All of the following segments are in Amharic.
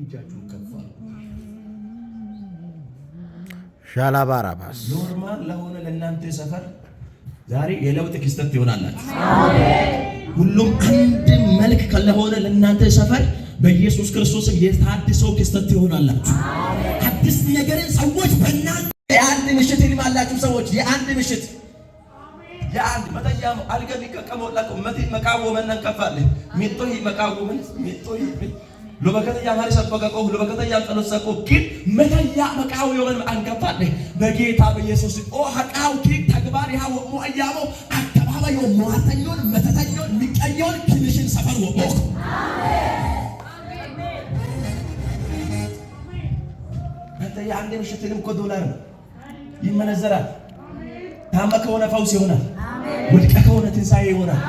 እጃችሁን ከፍ አድርጉ። ሻላባራባስ። Normal ለሆነ ለእናንተ ሰፈር ዛሬ የለውጥ ክስተት ይሆናላችሁ። ሁሉም አንድ መልክ ለሆነ ለእናንተ ሰፈር በኢየሱስ ክርስቶስም የታድሶ ክስተት ይሆናላችሁ። አዲስ ነገርን ሰዎች በእናንተ የአንድ ምሽት ህልም አላችሁ ሰዎች፣ የአንድ ምሽት፣ የአንድ መተያሙ አልገ ቢቀቀሞላቆ መቲ መቃወመን ከፋለ ሚጦ መቃወመን ሚጦ ሎበከተያ ማሪ ሰበቀቆ ሎበከተያ ጸሎት ሰቆ ግን መተያ መቃወመን አንከፋለ በጌታ በኢየሱስ ኦ ሀቃው ኪ ተግባር ያ ወሞ አያሞ አከባባዮ ሟተኞን መተተኞን ሚቀኞን ክልሽን ሰፈር ወሞ አንተ የአንድ ምሽት ህልም እኮ ዶላር ነው፣ ይመነዘራል። ታመ ከሆነ ፈውስ ይሆናል። ወድቀ ከሆነ ትንሣኤ ይሆናል።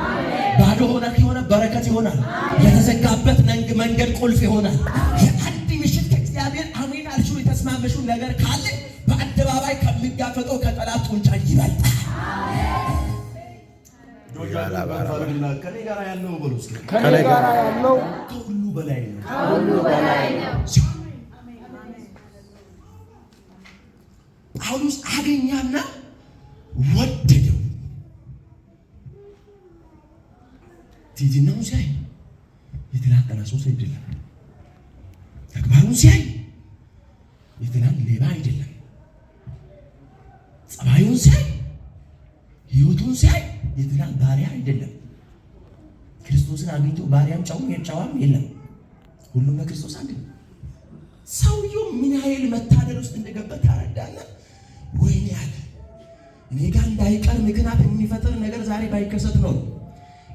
ባዶ ሆነ ከሆነ በረከት ይሆናል። የተዘጋበት መንገድ ቁልፍ ይሆናል። የአንድ ምሽት ከእግዚአብሔር አሜን አልሽው የተስማመሽው ነገር ካለ በአደባባይ ከሚጋፈጠው ከጠላት ጡንቻ ይበልጣል። ከኔ ጋር ያለው በሉ እስኪ። ከኔ ጋር ያለው ከሁሉ በላይ ነው። ከሁሉ በላይ ነው። ጳውሎስ አገኛና ወደደው። ትሕትናውን ሲያይ የትናንት አናሶስ አይደለም። ተግባሩን ሲያይ የትናንት ሌባ አይደለም። ጸባዩን ሲያይ፣ ሕይወቱን ሲያይ የትናንት ባሪያ አይደለም። ክርስቶስን አግኝቶ ባሪያም ጨዋም የለም። ሁሉም በክርስቶስ አንድ ነው። ሰውየው ምን ያህል መታደል ውስጥ እንደገባ ታረዳለህ። ወይኔ ያለ እኔ ጋር እንዳይቀር ምክንያት የሚፈጥር ነገር ዛሬ ባይከሰት ነው።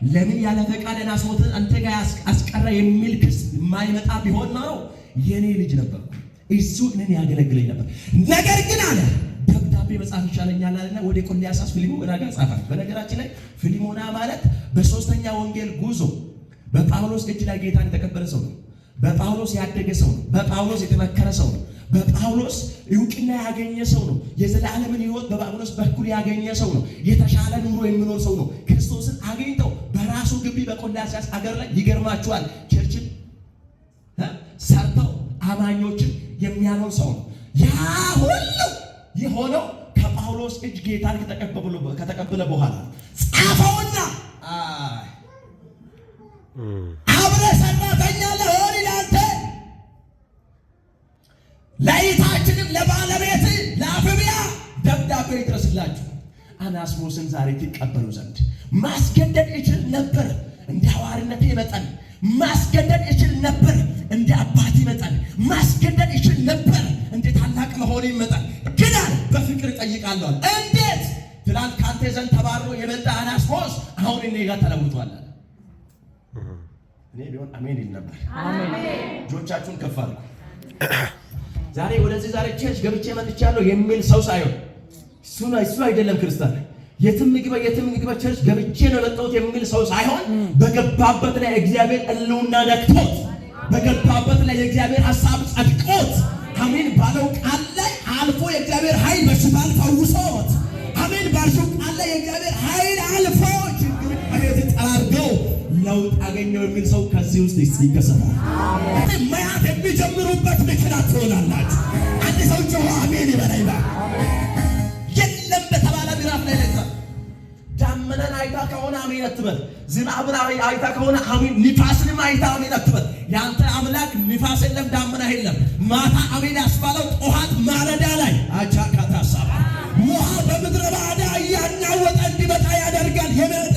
ለምን ያለ ፈቃድ አናስሞትን አንተ ጋር አስቀረ የሚል ክስ የማይመጣ ቢሆን ኖሮ የኔ ልጅ ነበር፣ እሱ እኔን ያገለግለኝ ነበር። ነገር ግን አለ ደብዳቤ መጻፍ ይሻለኛል አለና ወደ ቆልያሳስ ፊልሞና ጋር ጻፋል። በነገራችን ላይ ፊልሞና ማለት በሶስተኛ ወንጌል ጉዞ በጳውሎስ እጅ ላይ ጌታን የተቀበለ ሰው ነው። በጳውሎስ ያደገ ሰው ነው። በጳውሎስ የተመከረ ሰው ነው። በጳውሎስ እውቅና ያገኘ ሰው ነው። የዘላለምን ሕይወት በጳውሎስ በኩል ያገኘ ሰው ነው። የተሻለ ኑሮ የሚኖር ሰው ነው። ክርስቶስን አግኝተው በራሱ ግቢ በቆላስይስ አገር ላይ ይገርማችኋል፣ church ን ሰርተው አማኞችን የሚያኖር ሰው ነው። ያ ሁሉ የሆነው ከጳውሎስ እጅ ጌታን ከተቀበለ በኋላ ጻፈውና አብረህ ሰራተኛ ለሆን ለአንተ ለይታችንም ለባለቤት ለአፍብያ ደብዳቤ ይድረስላችሁ። አናስሞስን ዛሬ ትቀበሉ ዘንድ ማስገደድ እችል ነበር፣ እንደ ሐዋርነቴ መጠን ማስገደድ እችል ነበር፣ እንደ አባቴ መጠን ማስገደድ እችል ነበር፣ እንደ ታላቅ መሆኔ መጠን ግን አለ በፍቅር እጠይቃለሁ። እንዴት ትናንት ከአንተ ዘንድ ተባሮ የመጣ አናስሞስ አሁን እኔ ጋር ተለውጧል። እኔ ቢሆን አሜን ይል ነበር። እጆቻችሁን ከፍ አድርጉ። ዛሬ ወደዚህ ዛሬ church ገብቼ መጥቻለሁ የሚል ሰው ሳይሆን እሱ አይደለም ክርስቲያን። የትም ምግባ የትም ምግባ church ገብቼ ነው የመጣሁት የሚል ሰው ሳይሆን በገባበት ላይ እግዚአብሔር ሕልውና ነክቶት፣ በገባበት ላይ የእግዚአብሔር ሐሳብ ጸድቆት፣ አሜን ባለው ቃል ላይ አልፎ የእግዚአብሔር ኃይል በሽታን ፈውሶት፣ አሜን ባልሽው ቃል ላይ የእግዚአብሔር ኃይል አልፎ ችግር ከቤት ጠራርገው ለውጥ አገኘው የሚል ሰው ከዚህ ውስጥ ይከሰታል። መያት የሚጀምሩበት ምክንያት ትሆናላችሁ። አንድ ሰው ጮሆ አሜን ይበል። የለም በተባለ ምዕራፍ ላይ ለዛ ዳመናን አይታ ከሆነ አሜን አትበል። ዝናብን አይታ ከሆነ አሜን፣ ንፋስንም አይታ አሜን አትበል። የአንተ አምላክ ንፋስ የለም ዳመና የለም። ማታ አሜን ያስባለው ጠዋት ማለዳ ላይ አቻ ካታሳባ ውሃ በምድረ በዳ እያናወጠ እንዲመጣ ያደርጋል።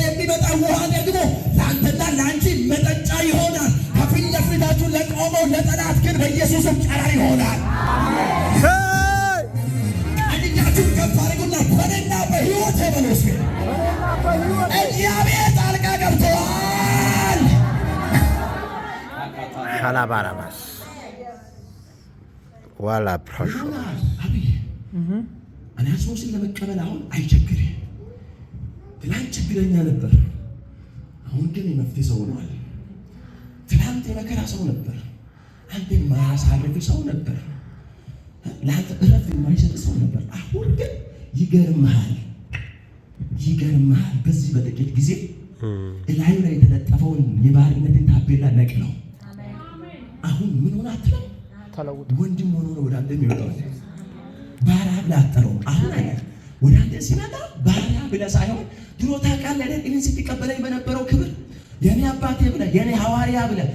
የሚመጣ ውሃ ደግሞ ለአንተና ለአንቺ መጠጫ ይሆናል። ከፊት ለፊታችሁ ለቆመው ለጠላት ግን በኢየሱስም ጨረር ይሆናል። እጃችሁን ከፍ አድርጉና በእኔና በሕይወቴ በሉ እስኪ እግዚአብሔር ጣልቃ ገብተዋል። ሻላባራባስ ዋላ ፕራሾ። አብይ አናስሞስን ለመቀበል አሁን አይቸግርህ። ትላንት ችግረኛ ነበር፣ አሁን ግን የመፍትሄ ሰው ሆኗል። ትላንት የመከራ ሰው ነበር፣ አንተ የማያሳርፍ ሰው ነበር፣ ለአንተ እረፍት የማይሰጥ ሰው ነበር። አሁን ግን ይገርምሃል፣ ይገርምሃል። በዚህ በጥቂት ጊዜ እላዩ ላይ የተለጠፈውን የባርነትን ታፔላ ነቅለው አሁን ምን ሆነ አትለው? ተለውጦ። ወንድም ሆኖ ነው ወደ አንተ የሚመጣው። ባሪያ ብለህ አትጠራውም። አሁን አለ ወደ አንተ ሲመጣ ባሪያ ብለህ ሳይሆን፣ ድሮ ታውቃለህ አይደል? እኔን ስትቀበለኝ በነበረው ክብር የኔ አባቴ ብለህ፣ የኔ ሐዋርያ ብለህ፣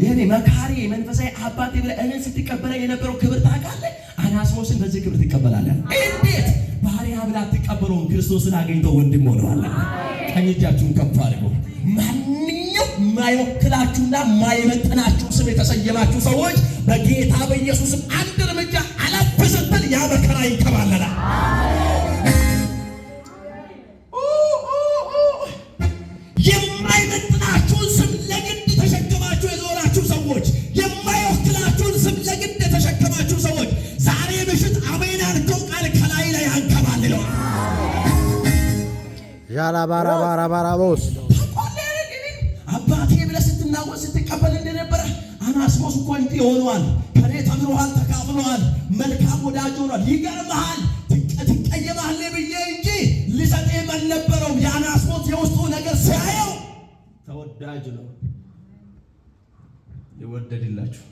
የኔ መካሪ መንፈሳዊ አባቴ ብለህ እኔን ስትቀበለኝ የነበረው ክብር ታውቃለህ። አናስሞስን በዚህ ክብር ትቀበላለህ። እንዴት ባሪያ ብለህ አትቀበለውም? ክርስቶስን አግኝተው ወንድም ሆነዋል። ቀኝ እጃችሁን ከፍ አድርጉ። ማንኛውም የማይወክላችሁና የማይመጥናችሁ ስም የተሰየማችሁ ሰዎች በጌታ በኢየሱስም አንድ እርምጃ አለፍ ስትል ያ መከራ ይንከባለላል። ኦ ኦ ኦ! የማይመጥናችሁን ስም ለግድ ተሸክማችሁ የዞራችሁ ሰዎች፣ የማይወክላችሁን ስም ለግድ የተሸከማችሁ ሰዎች ዛሬ ምሽት አሜን ያልከው ቃል ከላይ ላይ ያንከባልለዋል። ዣላባራባራባራቦስ። ታውቃለህ አይደል? አባቴ ብለህ ስትናወጥ ስትቀበል እንደነበረ አናስሞስ እኮ እንዲህ ሆኗል። ከኔ ተምሮሃል፣ ተካፍለዋል፣ መልካም ወዳጅ ሆኗል። ይገርምሃል፣ ትቀየማለህ ብዬ እንጂ ልሰጥህም አልነበረውም። የአናስሞስ የውስጡ ነገር ሲያየው ተወዳጅ ነው። ይወደድላችሁ።